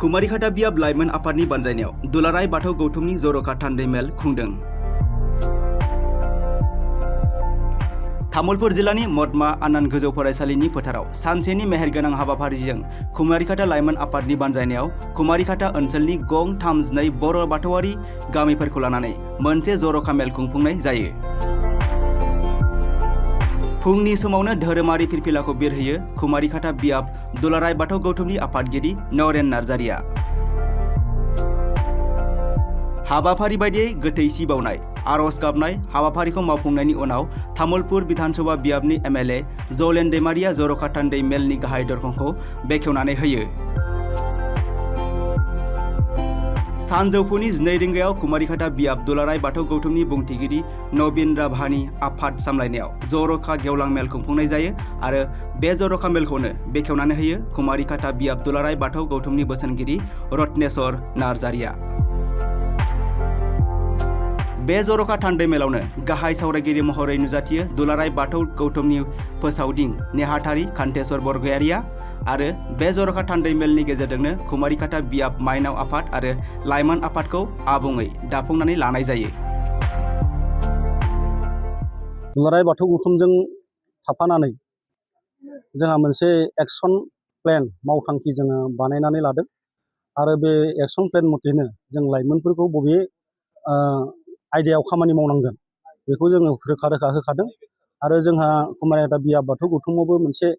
कुमारिघाटा बियाब लाइमोन आफादनि बानजायनायाव दुलाराय बाथौ गौथुमनि जर'खा थान्दै मेल खुंदों। तामुलपुर जिल्लानि मदमा आनान गोजौ फरायसालिनि फोथाराव सानसेनि मेहेरगोनां हाबाफारिजों कुमारिघाटा लाइमोन आफादनि बानजायनायाव कुमारिघाटा ओनसोलनि गं 32 बर' बाथौआरि गामिफोरखौ लानानै मोनसे जर'खा मेल खुंफुंनाय जायो। फुंनि समावनो धोरोमारि फिरफिलाखौ बिरहोयो कुमारिघाटा बियाब दुलाराय बाथौ गौथुमनि आफादगिरि नरेन नार्जारिया। हाबाफारि बायदियै गोथैसि बावनाय आर'ज गाबनाय हाबाफारिखौ मावफुंनायनि उनाव तामुलपुर बिधानसभा बियाबनि एमएलए जलेन दैमारिया जर'खा थान्दै मेलनि गाहाय दरखंखौ बेखेवनानै होयो। सानजौफुनि 12 रिंगायाव कुमारिघाटा बियाब दुलाराय बाथौ गौथुमनि बुंथिगिरि नबिन राभानि आफाद सामलायनायाव जर'खा गेवलां मेल खुंफुंनाय जायो आरो बे जर'खा मेलखौनो बेखेवनानै होयो कुमारिघाटा बियाब दुलाराय बाथौ गौथुमनि बोसोनगिरि रत्नेश्वर नार्जारिया। बे जर'खा थान्दै मेलावनो गाहाय सावरायगिरि महरै नुजाथियो दुलाराय बाथौ गौथुमनि फोसावदिं नेहाथारि कान्तेश्वर बरगयारिया आरो बे जर'खा थान्दै मेलनि गेजेरजोंनो कुमारिघाटा बियाब माइनाव आफाद आरो लाइमोन आफादखौ आबुङै दाफुंनानै लानाय जायो। दुलाराय बाथौ गौथुमजों थाफानानै जोंहा मोनसे एक्सन प्लेन मावथांखि जोङो बानायनानै लादों आरो बे एक्सन प्लेन मथेनो जों लाइमोनफोरखौ बबे आयदायाव खामानि मावनांगोन बेखौ जोङो रोखा रोखा होखादों आरो जोंहा कुमारिघाटा बियाब बाथौ गौथुमावबो मोनसे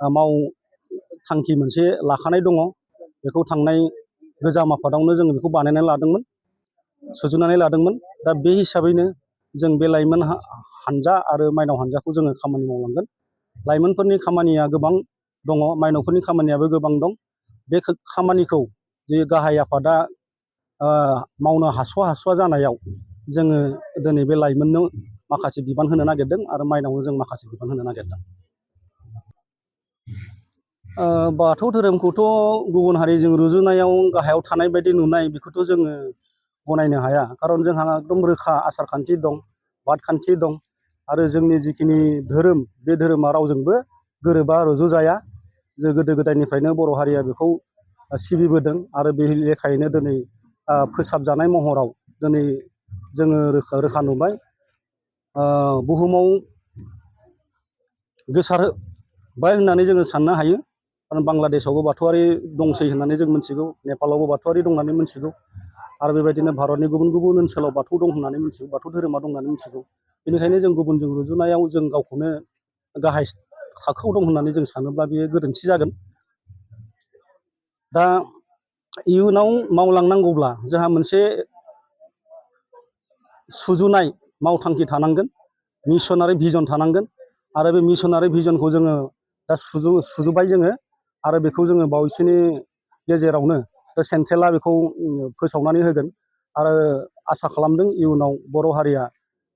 मावथांखि मोनसे लाखानाय दङ। बेखौ थांनाय गोजाम आफादावनो जोङो बेखौ बानायनानै लादोंमोन, सुजुनानै लादोंमोन। दा बे हिसाबैनो जों बे लाइमोन हानजा आरो माइनाव हानजाखौ जोङो खामानि मावलांगोन। लाइमोनफोरनि खामानिया गोबां दङ, माइनावफोरनि खामानियाबो गोबां दं। बे खामानिखौ जे गाहाय आफादा मावनो हास'वा जानायाव जोङो दिनै बे लाइमोननो माखासे बिबान होनो नागिरदों आरो माइनावनो जों माखासे बिबान होनो नागिरदों। बाथौ धोरोमखौथ' गुबुन हारिजों रुजुनायाव गाहायाव थानाय बायदि नुनाय बेखौथ' जोङो गनायनो हाया, खारन जोंहा एकदम रोखा आसार खान्थि दं, बादखान्थि दं आरो जोंनि जिखिनि धोरोम बे धोरोमा रावजोंबो गोरोबा रुजुजाया। जों गोदो गोदायनिफ्रायनो बर' हारिया बेखौ सिबिबोदों आरो बे लेखायैनो दिनै फोसाबजानाय महराव दिनै जोङो रोखा नुबाय। बुहुमाव गोसारबाय होननानै जोङो साननो हायो, खारन बांलादेशआवबो बाथौआरि दंसै होननानै जों मिथिगौ, नेपालावबो बाथौआरि दं होननानै मिथिगौ आरो बेबायदिनो भारतनि गुबुन गुबुन ओनसोलाव बाथौ दं होननानै मिथिगौ, बाथौ धोरोमा दं होननानै मिथिगौ। बेनिखायनो जों गुबुनजों रुजुनायाव जों गावखौनो गाहाय थाखोआव दं होननानै जों सानोब्ला बेयो गोरोन्थि जागोन। दा इयुनाव मावलांनांगौब्ला जोंहा मोनसे सुजुनाय मावथांखि थानांगोन, मिसनारि भिजन थानांगोन आरो बे मिसनारि भिजनखौ जोङो दा सुजुबाय जोङो आरो बेखौ जोङो बावैसोनि गेजेरावनो सेन्ट्रेला बेखौ फोसावनानै होगोन आरो आसा खालामदों इयुनाव बर' हारिया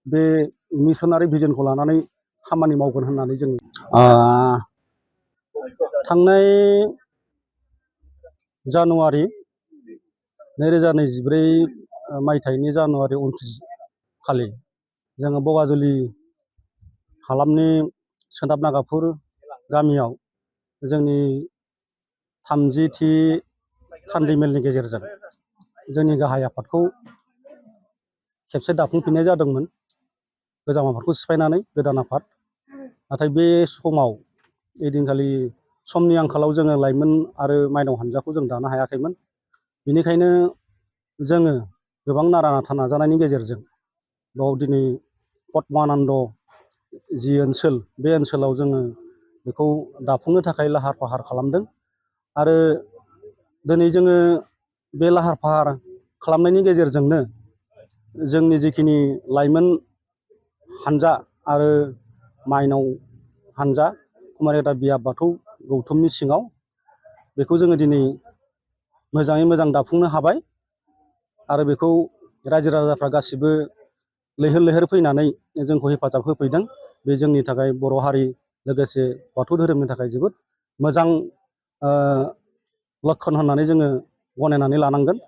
बे मिसनारि भिजनखौ लानानै खामानि मावगोन होननानै जों थांनाय जानुवारि 2024 मायथाइनि जानुवारि 29 खालि जोङो बगाजुलि हालामनि सोनाब नागाफुर गामियाव जोंनि 30थि थान्दै मेलनि गेजेरजों जोंनि गाहाय आफादखौ खेबसे दाफुंफिननाय जादोंमोन, गोजाम आफादखौ सिफायनानै गोदान आफाद। नाथाय बे समाव ओइदिनखालि समनि आंखालाव जोङो लाइमोन आरो माइनाव हानजाखौ जों दानो हायाखैमोन। बेनिखायनो जोङो गोबां नारा नाथा नाजानायनि गेजेरजों बाव दिनै पद्मानन्द जि ओनसोल बे ओनसोलाव जोङो बेखौ दाफुंनो थाखाय लाहार फाहार खालामदों आरो दिनै जोङो बे लाहार फाहार खालामनायनि गेजेरजोंनो जोंनि जिखिनि लाइमोन हानजा आरो माइनाव हानजा कुमारिघाटा बियाब बाथौ गौथुमनि सिङाव बेखौ जोङो दिनै मोजाङै मोजां दाफुंनो हाबाय आरो बेखौ रायजो राजाफ्रा गासिबो लैहोर लैहोर फैनानै जोंखौ हेफाजाब होफैदों। बे जोंनि थाखाय बर' हारि लोगोसे बाथौ धोरोमनि थाखाय जोबोद मोजां लक्षन होननानै जोङो गनायनानै लानांगोन।